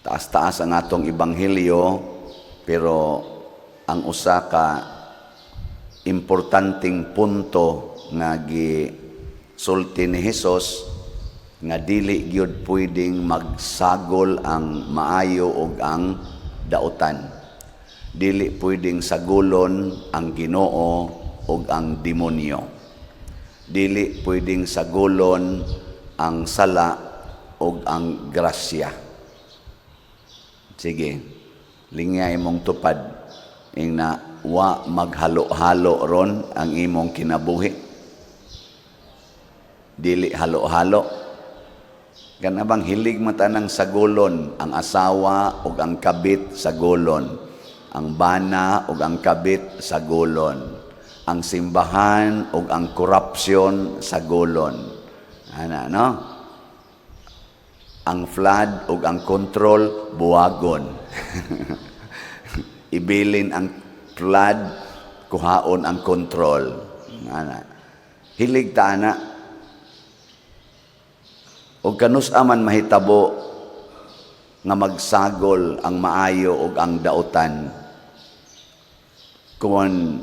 Taas-taas ang atong ebanghelyo, pero ang usa ka importanteng punto nga gisulti ni Hesus nga dili gyud pwedeng magsagol ang maayo ug ang dautan. Dili pwedeng sagolon ang Ginoo ug ang demonyo. Dili pwedeng sagolon ang sala ug ang grasya. Sige, lingya imong tupad ingna wa maghalo-halo ron ang imong kinabuhi. Dili halo-halo. Kana bang hilig mata ng sagolon ang asawa ug ang kabit sagolon, ang bana ug ang kabit sagolon, ang simbahan ug ang korupsyon sagolon. Ana, no? Ang flood ug ang control buwagon. Ibilin ang flood, kuhaon ang control. Ana. Hilig ta ana. Og kanus-a man mahitabo nga magsagol ang maayo ug ang dautan kung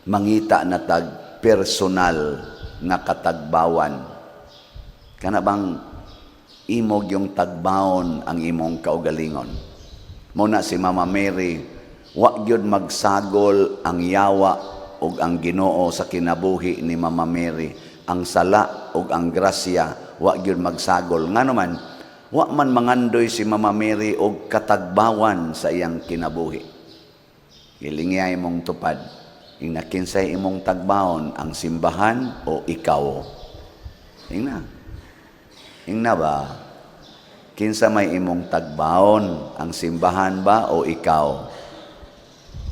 mangita na tag personal nga katagbawan? Kana bang imong yung tagbawon ang imong kaugalingon? Muna si Mama Mary, wa gyud magsagol ang yawa ug ang Ginoo sa kinabuhi ni Mama Mary. Ang sala ug ang grasya wa gyud magsagol. Ngano man, wa man mangandoy si Mama Mary og katagbawan sa iyang kinabuhi. Gilingya imong tupad. Ingna kinsay imong tagbawon, ang simbahan o ikaw? Ingna. Ingna ba? Kinsa may imong tagbawon, ang simbahan ba o ikaw?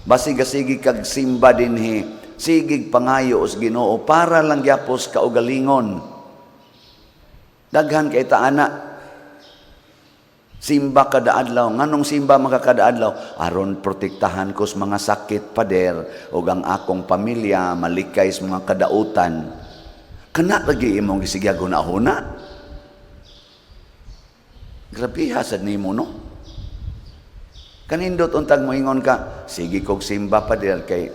Basiga sige kag simba dinhi, sigig pangayo os Ginoo para lang gyapos kaugalingon. Daghan kay ta ana. Simba kada adlaw. Nganong simba man ka kada adlaw? Aron protektahan ko sa mga sakit, pader, ug ang akong pamilya malikay sa mga kadautan. Kana lagi imong gisigag huna-huna. Grabe sad nimo, no? Kanindot untag moingon ka, "Sige kog simba, pader, kay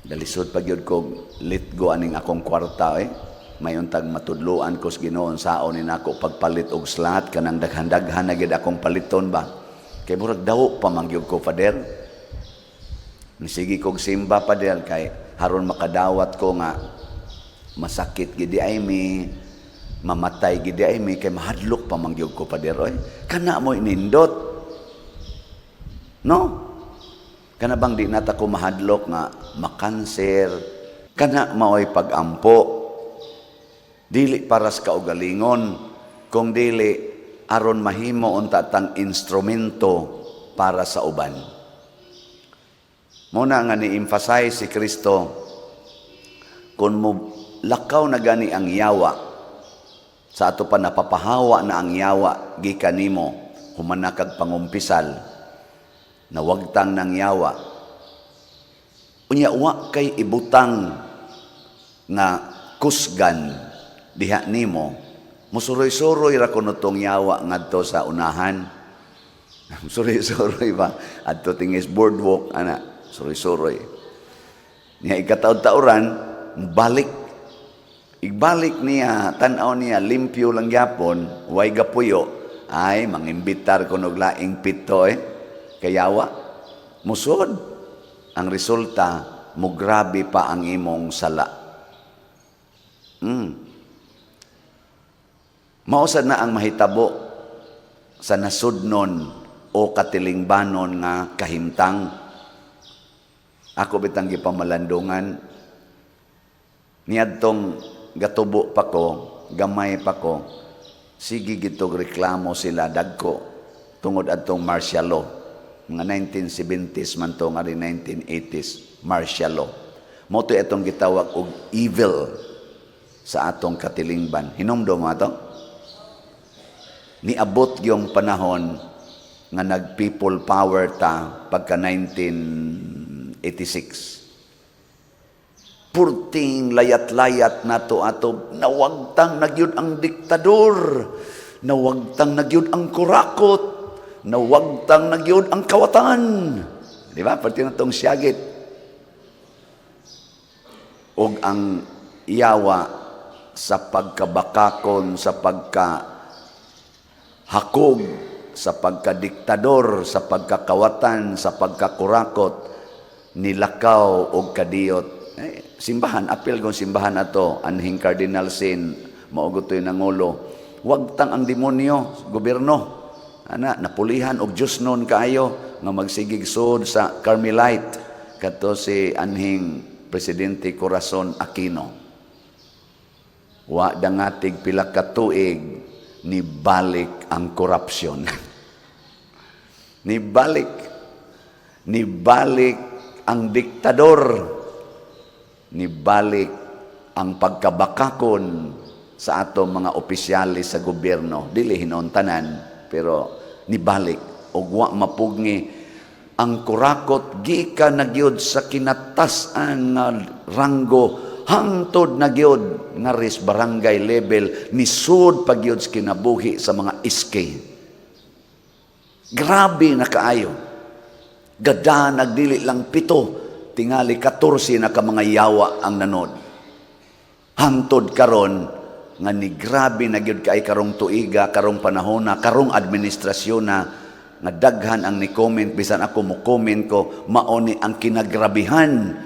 dalisod pa gyud kog let go aning akong kwarta eh. May untag matudloan ko sa Ginoo saon ni nako pagpalit og slot, kanang daghan-daghan na gyud akong paliton ba. Kay murag daw pa man gyud ko, pader. Sige kog simba, pader, kay haron makadawat ko nga masakit gid ay mi, mamatay gid ay mi, kay mahadlok pa man gyud ko, pader oy." Kana mo inindot. No? Kana bang di nata ko mahadlok nga makanser? Kana maoy pagampo. Dili para sa kaugalingon, kung dili aron mahimo unta tang instrumento para sa uban. Muna nga ni-emphasize si Kristo, kung mo lakaw na gani ang yawa, sa ato pa napapahawa na ang yawa gikan nimo, human na kag pangumpisal, nawagtang ng yawa. Unya wa kay ibutang nga kusgan diha nimo, musuroy-suroy ra kuno tong yawa ngadto sa unahan. Suroy-suroy ba? Adto tingis boardwalk ana, suroy-suroy. Niya ikataod-taoran, balik. Igbalik niya, tan-aw niya, limpyo lang gyapon, way gapuyo, ay, mangimbitar ko og laing pito eh. Kayawa, musod. Ang resulta, mugrabe pa ang imong sala. Mausad na ang mahitabo sa nasudnon o katilingbanon nga kahimtang. Ako bitang gipamalandungan niadtong gatubo pa ko, gamay pa ko, sige gitog reklamo sila dagko tungod adtong martial law. Mga 1970s man to nga rin 1980s, martial law. Mao to itong gitawag og evil sa atong katilingban. Hinumdum mo ato? Niabot yung panahon nga nag people power ta pagka 1986. Purting layat-layat nato ato, nawagtang na gyud ang diktador. Nawagtang na gyud ang kurakot, nawagtang na gyud ang kawatan. Di ba? Pati na tong siyagit. Og ang yawa sa pagkabakakon, sa pagka hakog, sa pagkadiktador, sa pagkakawatan, sa pagkakurakot, nilakaw og kadiyot. Eh, simbahan, apil kung simbahan ato, anhing Cardinal Sin, mao to'y nangulo. Wagtang ang demonyo, gobyerno. Ana, napulihan og Diyos noon kaayo nga magsigig sud sa Carmelite kadto si anhing Presidente Corazon Aquino. Wa dangatig pila ka tuig, ni balik ang korupsyon. Ni balik. Ni balik ang diktador. Ni balik ang pagkabakakon sa ato mga opisyalis sa gobyerno. Dili hinon tanan, pero nibalik og wa mapugngi ang kurakot gikan na gyud sa kinatas-an nga ranggo hangtod na gyud nga ris barangay level, nisud pa gyud sa kinabuhi sa mga SK. Grabe na kaayo. Gada nagdili lang pito, tingali 14 na ka mga yawa ang nanod. Hangtod karon nga ni grabe na gyud kay karong tuiga, karong panahona, karong administrasyon na nga daghan ang ni comment, bisan ako mo comment ko, mao ni ang kinagrabihan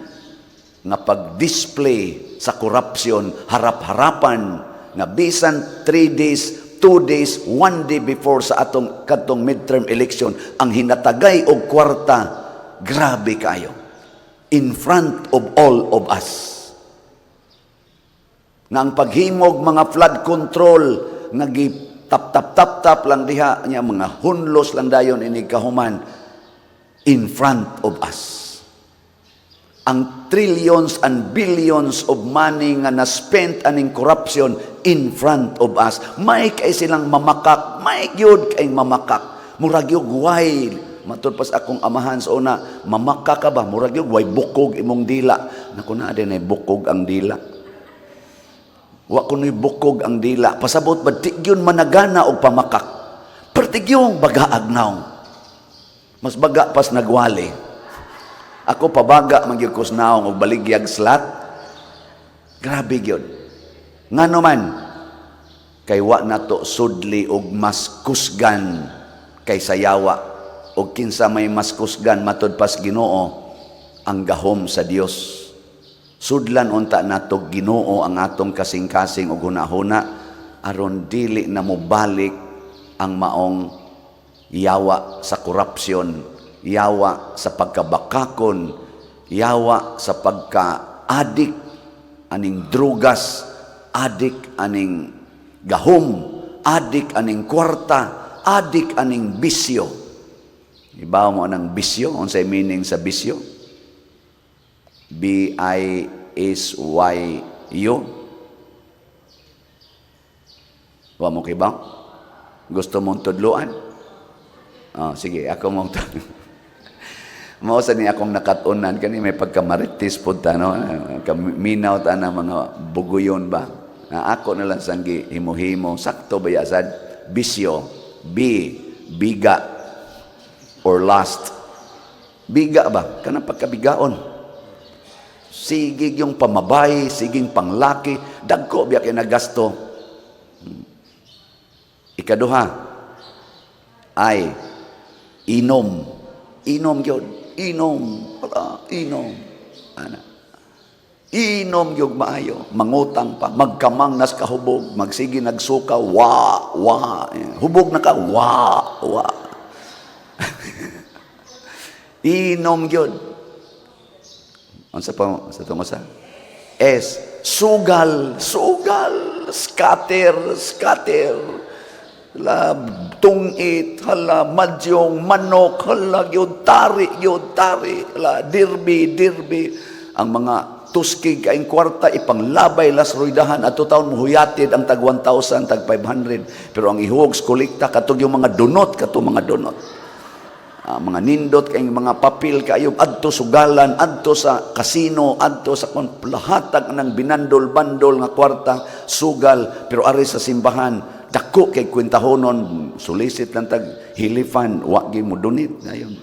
nga pag-display sa corruption harap-harapan nga bisan 3 days, 2 days, 1 day before sa atong kadtong midterm election ang hinatagay og kwarta. Grabe kayo, in front of all of us, nga ang paghimog mga flood control nga gi tap tap tap tap lang diha niya, mga hunlos lang dayon ini kahuman, in front of us. Ang trillions and billions of money nga na-spent aning corruption in front of us. May kay silang mamakak, may gyud kay mamakak. Murag gyud way matud pas akong amahan sa una, "Mamakak ka ba? Murag gyud way bukog imong dila." Naku, na din ay bukog ang dila. Wa kuno'y bukog ang dila. Pasabot ba, di gyud managana og pamakak. Pertigyong bagaag naong. Mas baga pas nagwali. Ako pabaga man gyud kos naong og baligyag slot. Grabe gyud. Ngano man kay wa nato sudli og mas kusgan kaysa yawa, og kinsa may mas kusgan matud pas Ginoo, ang gahom sa Dios. Sudlan unta nato Ginoo ang atong kasing-kasing ug hunahuna aron dili na mobalik ang maong yawa sa korupsyon, yawa sa pagkabakakon, yawa sa pagka-adik aning drugas, adik aning gahom, adik aning kwarta, adik aning bisyo. Ibaw mo anang bisyo, unsay meaning sa bisyo? B-I-S-Y-U. Wa mo kibaw? Gusto mong tudluan? Oh, sige, ako mong. Mao sa ni akong nakat-unan kani may pagkamaritis pud ta, no, kaminaw ta na mga buguyon ba na ako na lang sanggi himo-himo. Sakto ba ya sad bisyo? B, biga or lust. Biga ba kanang pagkabigaon, sige yung pamabay, siging panglaki, dagko biya kay nagasto. Ikaduha ay inom. Inom gyud, inom, wala, inom. Ana. Inom gyud maayo, mangutang pa, magkamang nas kahubog, magsige nagsuka, wa, wa. Hubog na ka, wa, wa. Inom gyud. Unsa pa sa tungo sa S, sugal, sugal, scatter, scatter. La tungit, hala madyong, manok, hala gyud tari, gyud tari, hala derby, derby. Ang mga tuskig kaing kwarta ipanglabay las roydahan ato taon muhuyatid ang tag 1,000, tag 500, pero ang ihuog sa kolekta katog yung mga dunot, kato mga dunot. Mga nindot kay mga papel kayo, adto sugalan, adto sa kasino, adto sa kon lahatag ng binandol-bandol nga kwarta, sugal. Pero ari sa simbahan Dako kay kwentahonon, solicit lang tag hilifan, wa gyud mo donate dayon.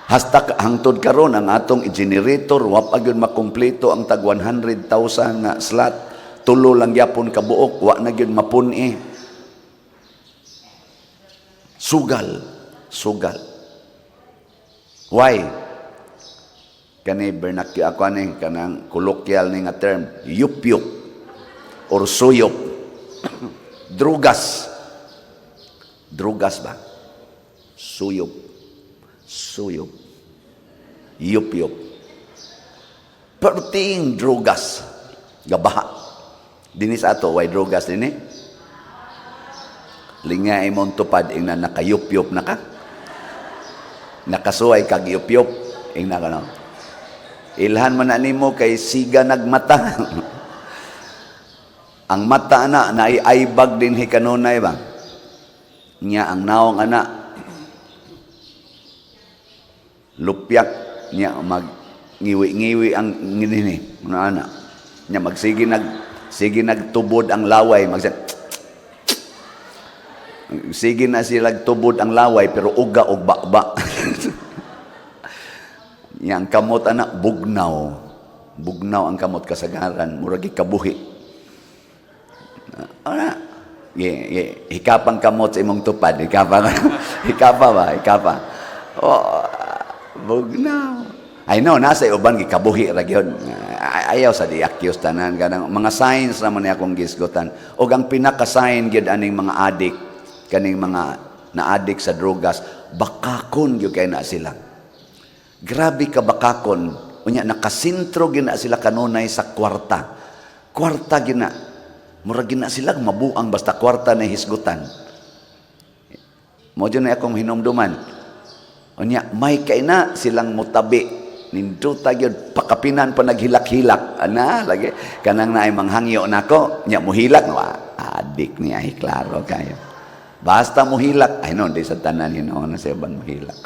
Hasta hangtod karon ang atong generator wa pa gyud makumpleto ang tag 100,000 nga slot. Tulo lang gyapon ka buok, wa na gyud mapun-i. Sugal, sugal. Why? Kani vernacular ako ani, kanang colloquial ni nga term, yupyup or suyop. Drugas. Drugas ba? Suyop. Suyop. Yupyup. Perting drugas. Gabaha. Dinhi sa ato, way drugas dinhi? Linga imong tupad, ingna nakayupyup na ka. Nakasuway kag yupyup, ingna ka no. Ilhan man na nimo kay siga nagmata. Ang mata na naay bag dinhi kanunay ba? Nya ang naong ana lupyak, nya mag ngiwi-ngiwi ang ngini mga ana. Nya magsige nag sige nagtubod ang laway, mag sige na sila tubod ang laway pero uga og bakba. Nya ang kamot ana bugnaw. Bugnaw ang kamot kasagaran, murag kabuhi. Ana, ye, ye, hikapang kamot sa imong tupad, hikapa, hikapa ba, hikapa. Oh, bugnaw. I know, nasa uban gikabuhi ra gyud. Ayaw sa di-accuse tanan kanang mga signs naman ni akong gisgutan. Og ang pinaka-sign gyud aning mga adik, kaning mga na-addict sa drogas, bakakon gyud kay na sila. Grabe ka bakakon. Unya nakasintro gyud na sila kanunay sa kwarta. Kwarta gyud na. Murag gyud na sila mabuang basta kwarta na hisgutan. Mo jud na akong hinumduman. Unya may kay na silang mutabi. Ninduta gyud pakapinan pa naghilak-hilak. Ana lagi kanang naay manghangyo nako, nya muhilak wa adik ni ay klaro kayo. Basta muhilak, ay no, di sa tanan hinuon na sa uban muhilak.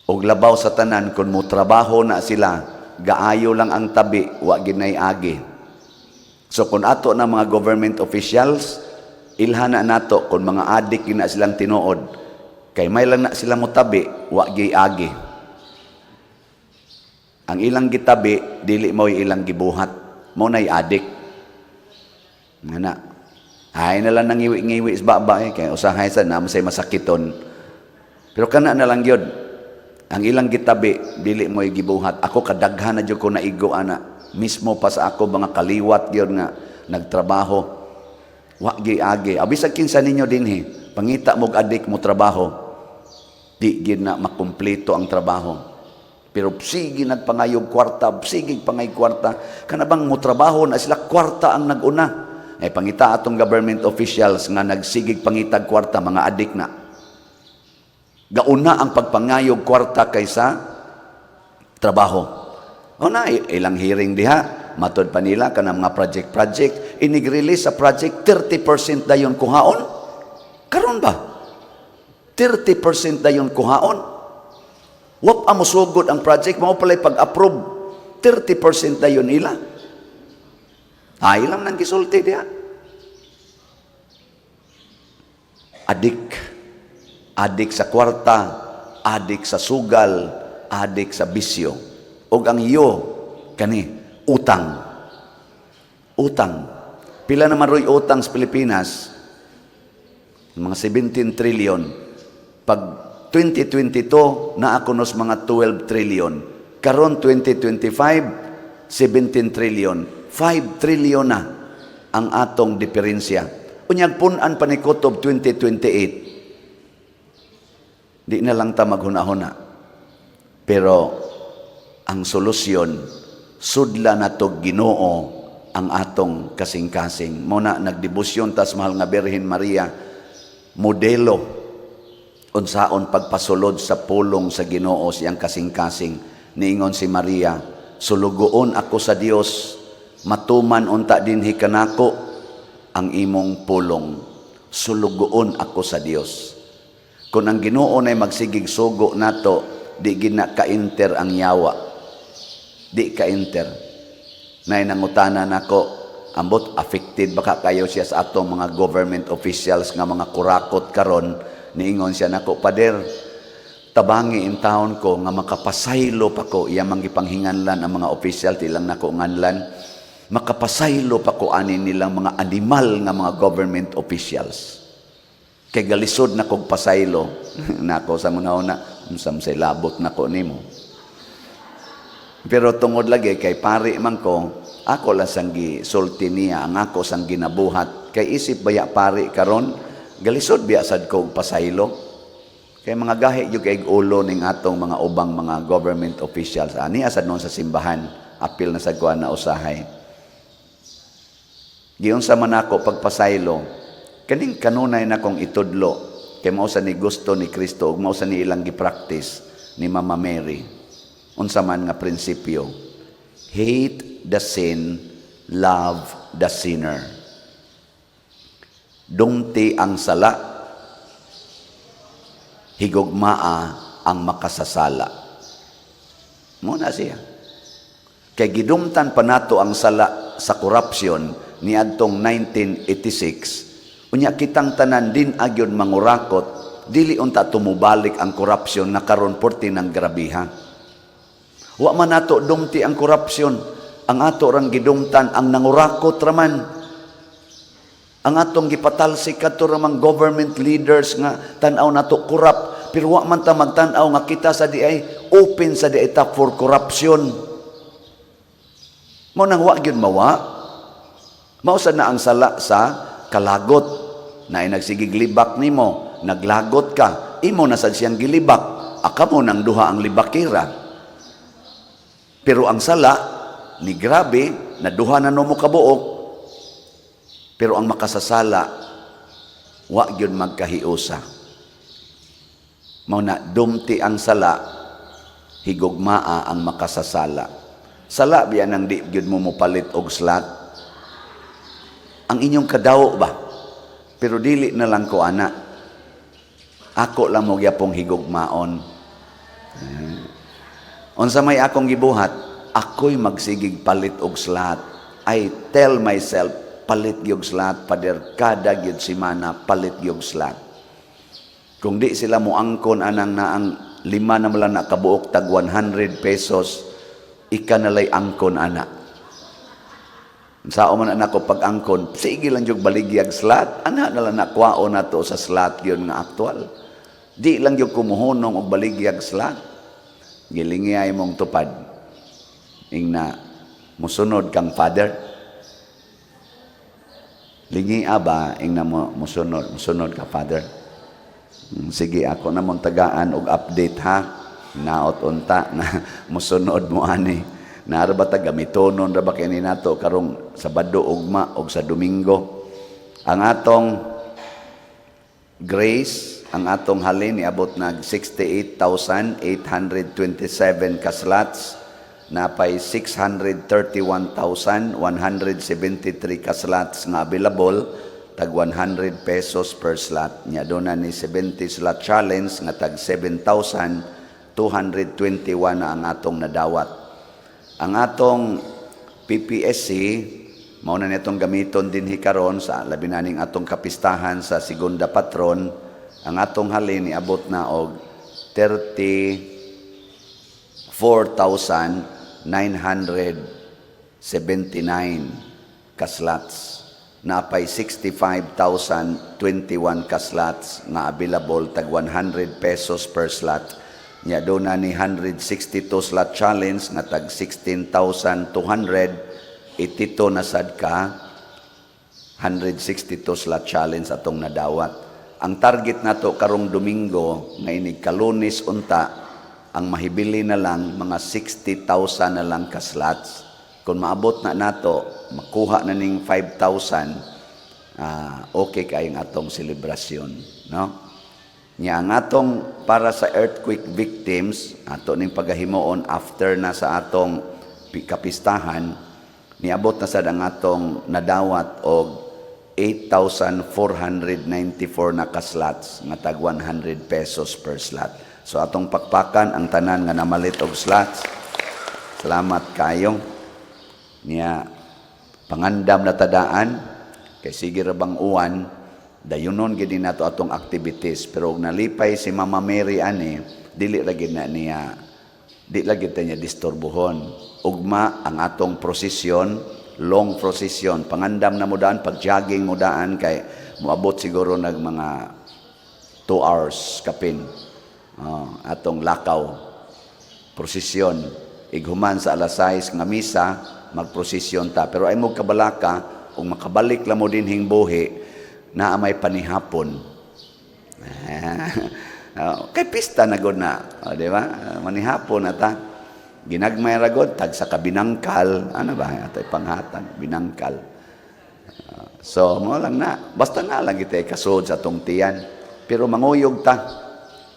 Og labaw sa tanan kung mo trabaho na sila, gaayo lang ang tabi, wa ginay agi. So kung ato na mga government officials, ilhan na nato kung mga adik gina silang tinuod, kay may lang na sila motabi, wa gyud agi. Ang ilang gitabi, dili mo ilang gibuhat. Mo na'y adik. Nga na. Ay na lang nangiwi-ngiwi sa baba eh, kay usahay sa namo say masakiton. Pero kana na lang gyud. Ang ilang gitabi, dili mo gibuhat. Ako kadaghan na jud ko naigo ana. Mismo pa sa ako mga kaliwat gyud nga nagtrabaho. Wa gyud agi. Abisag kinsa ninyo dinhi, pangita mog adik mo trabaho. Di gyud na makumpleto ang trabaho. Pero sige nagpangayog kwarta, sige pangay kwarta. Kana bang mo trabaho na sila, kwarta ang naguna. Ay pangita atong government officials nga nagsigig pangitag kwarta, mga adik na. Gauna ang pagpangayog kwarta kaysa trabaho. O na, ilang hearing diha, matod pa nila kanang mga project-project, inig-release sa project, 30% dayon kuhaon. Karon ba? 30% dayon kuhaon. Wap amo sugod ang project, mao pala'y pag-approve, 30% dayon nila. Ay, ilang nang gisulti diha. Adik. Adik sa kwarta, adik sa sugal, adik sa bisyo. Og ang iyo, kani, utang. Utang. Pila naman ro'y utang sa Pilipinas? Mga 17 trillion. Pag 2022, naa kunos mga 12 trillion. Karon 2025, 17 trillion. 5 trillion na ang atong diferensya. Unyag punan pa ni Kutob 2028. Di na lang ta maghuna-huna. Pero ang solusyon, sudla na to Ginoo ang atong kasing-kasing. Mo na nagdebosyon tas mahal nga Birhen Maria, modelo unsaon pagpasulod sa pulong sa Ginoo siyang kasing-kasing. Niingon si Maria, "Sulugoon ako sa Dios, matuman unta dinhi kanako ang imong pulong." Sulugoon ako sa Dios. Kung ang Ginoo nay magsigig sugo nato, di gina ka-enter ang yawa. Di ka-enter. Nay nangutana nako, Ambot affected baka kayo siya sa atong mga government officials nga mga kurakot karon. Niingon siya nako, "Pader, tabangi in taon ko nga makapasaylo pa ko." Iya man gipanghinganlan ang mga official, tilang nako nganlan, makapasaylo pa ko ani nilang mga animal nga mga government officials kay galisod na kog pasaylo nako. Sa una unsa man say labot nako nimo, pero tungod lagi kay pari man ko, ako lang sang gisulti niya ang ako sang ginabuhat, kay isip baya pari karon, galisod biya sad ko og pasaylo, kay mga gahi gyud kay ulo ning atong mga ubang mga government officials. Ani asad noon sa simbahan, apil na sa kuan na usahay. Giunsa man ako pagpasaylo, kaning kanunay na kong itudlo, kay mao sa ni gusto ni Kristo ug mao sa ni ilang gi-practice ni Mama Mary. Unsa man nga prinsipyo? Hate the sin, love the sinner. Dumti ang sala, higugmaa ang makasasala. Muna siya. Kay gidumtan pa nato ang sala sa corruption niadtong 1986, unya kitang tanan din agyon mangurakot, dili unta tumubalik ang corruption na karon porti ng grabiha. Wa man nato dumti ang corruption, ang ato rang gidumtan ang nangurakot raman. Ang atong gipatalsik kadto ramang government leaders nga tan-aw nato corrupt, pero wa man ta magtan-aw nga kita sa di ay open sa di ay ta for corruption. Mao nang wa gyud mawa. Mao sad na ang sala sa kalagot na ay nagsigig libak nimo, naglagot ka, imo na sad siyang gilibak, aka mo nang duha ang libakira. Pero ang sala ni grabe na duha na mo kabuok, pero ang makasasala wa gyud magkahiusa. Mao na dumti ang sala, higugmaa ang makasasala. Sala biya nang di gyud mo mopalit og slot. Ang inyong kadawo ba? Pero dili na lang ko ana. Ako lang mo gyapong higugmaon. Unsa may akong gibuhat, ako'y magsigig palit og slot. I tell myself, palit gyud slot, pader, kada gyud semana palit gyud slot. Kung di sila mo angkon anang naang lima na mala na kabuok tag 100 pesos, ika nalay angkon ana. Sao man anak ko pag angkon, sige lang yung baligyag slot, ana na lang nakuwaon na to sa slot yun nga aktual. Di lang yung kumuhunong og baligyag slot. Gilingiyay mong tupad. Ingna, musunod kang father. Lingi ba, ingna mo, musunod, musunod ka, father. Sige, ako na mong tagaan og update ha. Naot unta na musunod mo ani. Naara ba ta gamitonon ra ba kini nato karong Sabado ugma og sa Domingo. Ang atong grace, ang atong halin niabot nag 68,827 ka slots, napay 631,173 ka slots nga available, tag 100 pesos per slot. Nya doon na ni 70 slot challenge nga tag 7,221 na ang atong nadawat. Ang atong PPSC mao na nitong gamiton din karon sa labi na ning atong kapistahan sa segunda patron. Ang atong halin niabot na og 34,979 ka slots. Napay 65,021 ka slots nga available, tag 100 pesos per slot. Nya doon na ni 162 slot challenge nga tag 16,282 na sad ka 162 slot challenge atong nadawat. Ang target nato karong Domingo nga inig Kalunes unta, ang mahibili na lang mga 60,000 na lang ka slots. Kung maabot na nato, makuha na ning 5,000, okay kayong atong selebrasyon, no? Nya ang atong para sa earthquake victims, ato ning pagahimuon after na sa atong kapistahan, niabot na sad ang atong nadawat og 8,494 na ka-slots nga tag 100 pesos per slot. So atong pakpakan ang tanan nga namalit og slots. Salamat kayo. Niya Pangandam na ta daan kay sige ra bang uwan, dayunon gid nato atong activities, pero og nalipay si Mama Mary ani, dili ra gid na niya, di lagi ta niya disturbuhon. Ugma ang atong prosesyon, long procession. Pangandam na mo daan, pag jogging mo daan kay moabot siguro nag mga 2 hours kapin. Oh, atong lakaw prosesyon. Ighuman sa alas 6 nga misa, magprosesyon ta. Pero ay mo kabalaka, kung makabalik lang mo dinhing buhi, naa may panihapon. Oh, kay pista na gud na, oh, di ba? Manihapon na ta. Ginagmay ra gud tag sa kabinangkal, ano ba atay panghatag binangkal. So mo lang na, basta na lang kita kasud sa atong tiyan. Pero manguyog ta.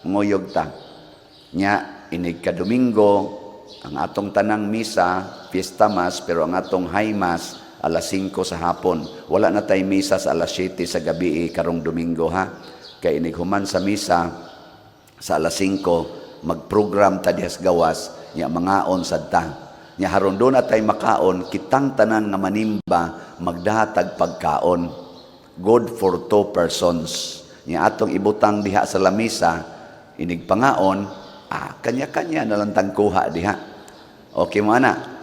Manguyog ta. Nya inig ka Domingo ang atong tanang misa, fiesta mass, pero ang atong high mass alas 5 sa hapon. Wala na tay misa sa alas 7 sa gabi karong Domingo ha. Kay inig human sa misa sa alas 5, magprogram ta dihas gawas, nya mangaon sad ta. Nya haron do na tay makaon, kitang tanan nga manimba magdahatag pagkaon. Good for two persons. Nya atong ibutang diha sa lamisa, inig pangaon, kanya-kanya na lang tang kuha diha. Okay mo ana?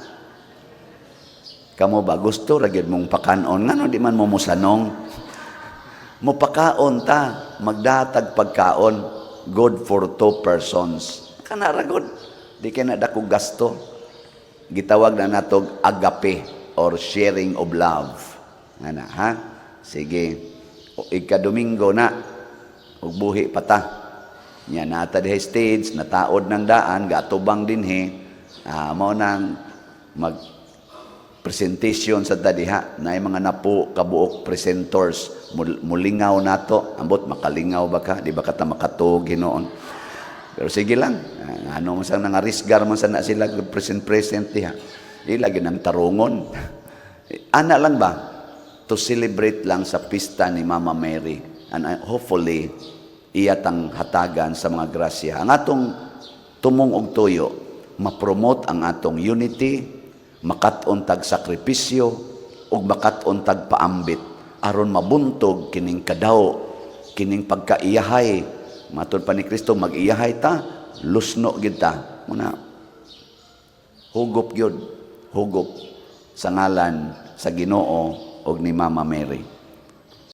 Kamo ba gusto ra gyud mong pakanon, ngano di man mo musanong? Mopakaon ta, magdatag pagkaon, good for two persons. Kana ra gud. Di kay na dako gasto. Gitawag na natog agape or sharing of love. Ana ha? Sige. O, ika-Domingo na ug buhi pa ta. Nya nata diha stage, nataod ng daan, gatubang dinhi. Mao nang mag presentation sa diha na mga napo kabuok presenters. Mulingaw nato, ambot makalingaw ba ka, di ba ka ta makatuog hinuon, pero sige lang. Ano man sa nangarisgar man sa na sila present present diha, di lagi nang tarungon ana lang ba, to celebrate lang sa pista ni Mama Mary and hopefully iya tang hatagan sa mga grasya. Ang atong tumong og tuyo, ma-promote ang atong unity, makat-on tag sakripisyo ug makat-on tag paambit aron mabuntog kining kadaw, kining pagkaiyahay. Matud pa ni Kristo, mag-iyahay ta, lusno gid ta. Muna hugop gyud, hugop sa ngalan sa Ginoo ug ni Mama Mary.